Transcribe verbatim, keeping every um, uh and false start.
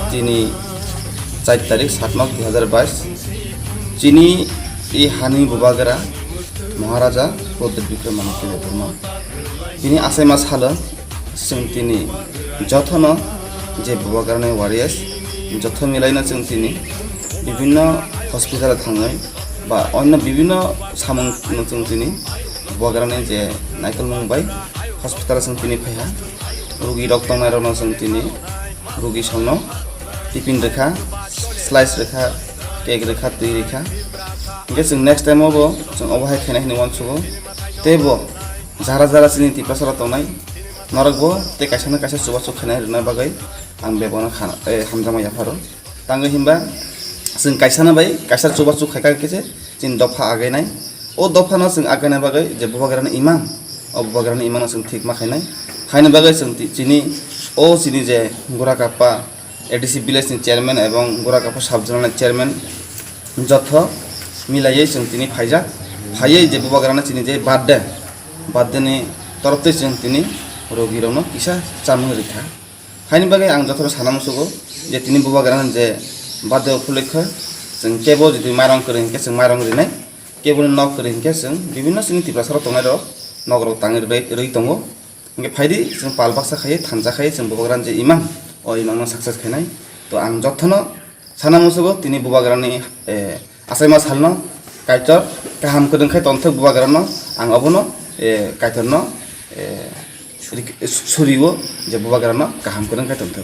Tini char tarik, sat mas dui hazar bais, chini i hani bubagra Maharaja Pradyut Bikram Manikya Debbarma. Tini achaima salo chwng tini jothono je bubagrani warriors jotho milaino chwng tini bibinno hospital thangwi ba onno bibinno samungno chwng tini bubagrani je naikolmung bai hospital chwng tini phaiha. Rugi rok tongnairokno chwng tini rugi songno tiffin rwkha, slice rwkha, cake rwkha, twi rwkha. Hingke chwng next time o bo chwng obo hai khainai hinwi uansugo. Tei bo jara jara chini Tiprasarok tongnai norokbo tei kaisa na kaisa chubachu khainai rwna bagwi ang bebakno khana, eh, hamjakma yapharo. Tangwi hinba chwng kaisa na bai kaisa chubachu khaikha khe se chini dopha againai. O dophano chwng againa bagwi je bubagrani imang, o bubagrani imangno chwng thik ma khainai. Haini bagwi chwng ti-, chini, o chini je Gorakappa A D C village ni chairman ebong Gorakappa sub zonal ni chairman jotho milaiwi chwng tini phaijak. Phaiwi je bubagrano chini je birthday, birthday ni torop twi chwng tini rogirokno kisa chamung rikha. Haini bagwi ang jotono sana musugo je tini bubagrano je birthday upolokhe chwng kebo jodi mairang kwrwi hinkhe chwng mairang rinai, keboni nok kwrwi hinkhe chwng bibinno chini Tiprasarok tongnairok nokrok tangwi rwi, rwi tongo. Hinkhe phaidi chwng pal baksa khaiwi thansa khaiwi chwng bubagrani je imang, o imangno success khainai. To ang jotono sana musugo tini bubagrani, eh, achaima salno Kaitor kaham kwrwng khai tongthok bubagrano, ang obono, eh, Kaitorno, eh, rik-, suriwo je bubagrano kaham kwrwng khai tongthok.